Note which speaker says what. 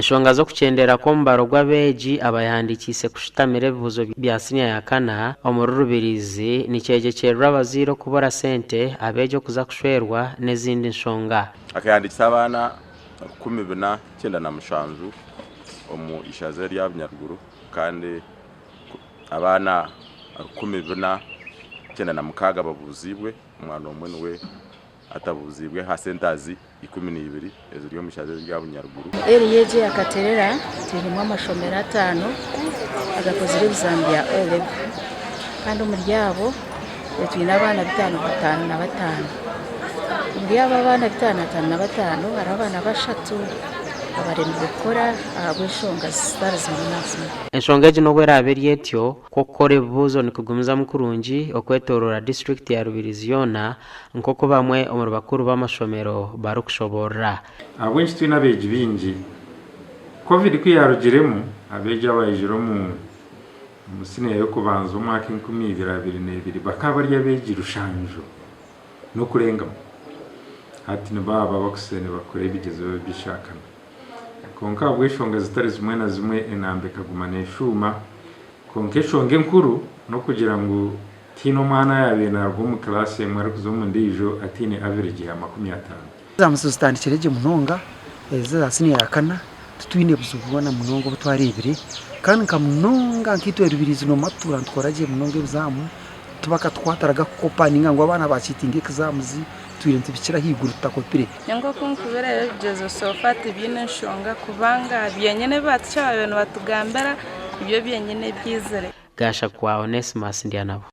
Speaker 1: Enshonga z'okukyendera kw'omubaro gw'abeegi abayehandiikiise kushutamira ebibuuzo bya siniya ya kana omuri Rubirizi nikyegyekyererwa abazaire okubura sente, abeegi okuza kushwerwa n'ezindi nshonga.
Speaker 2: Akahandiikisa abaana 497 omu ishaza erya Bunyaruguru kandi abaana 496 babuuziibwe, omwana omwe niwe atabuuziibwe aha centres 12 eziri omu ishaza erya Bunyaruguru.
Speaker 3: Area egi eya Katerera twinemu amashomero ataano agakozire ebizamu bya O level kandi omuri abo twine abaana 555. Omuri abo abaana 555 hariho abaana bashatu abaremire kukora ahabw'enshonga zitari zimwe na zimwe.
Speaker 1: Enshonga egi n'obu eraabe eri etyo, kwo okukora ebibuuzo nikugumizamu kurungi okwetooroora disiturikiti ya Rubirizi yoona nk'oku bamwe omuri bakuru b'amashomero barikushoboorora.
Speaker 4: Ahabw'enki twine abeegi baingi? Covid ku yaarugiremu, abeegi abaijire omu omu siniya y'okubanza omwaka 2022 bakaba bari abeegi rushanju n'okurengamu. Hati nibo abo abakusire nibakora ebigyezo by'ekyakana. Kwonka ahabw'enshonga zitari zimwe na zimwe enamba ekaguma neeshuuma. Kwonka enshonga enkuru n'okugira ngu Tihaine omwana ayaabaire naaruga omu kilaasi emwe arikuza omu ndiijo ataine averegi ya 50.
Speaker 5: Exams zitandikire gye munonga ezi eza siniya ya kana titwine buzibu bwona munonga obu twareebire kandi nka munonga nkaitwe Rubirizi noomanya tutuura nitukora gye munonga ebizaamu tibakatukwatiraga kukopa ninga ngu abaana baakiitinga exams twire nitubikira ahaiguru tutakopire.
Speaker 6: Nyowe nk'oku nkubireeba ebigyezo so far tibiine nshonga kubanga byenyine ebi ba ticha baabaire nibatugambira nibyo byenyine ebyizire.
Speaker 1: Gashakwa Onesmus Ndyanabo.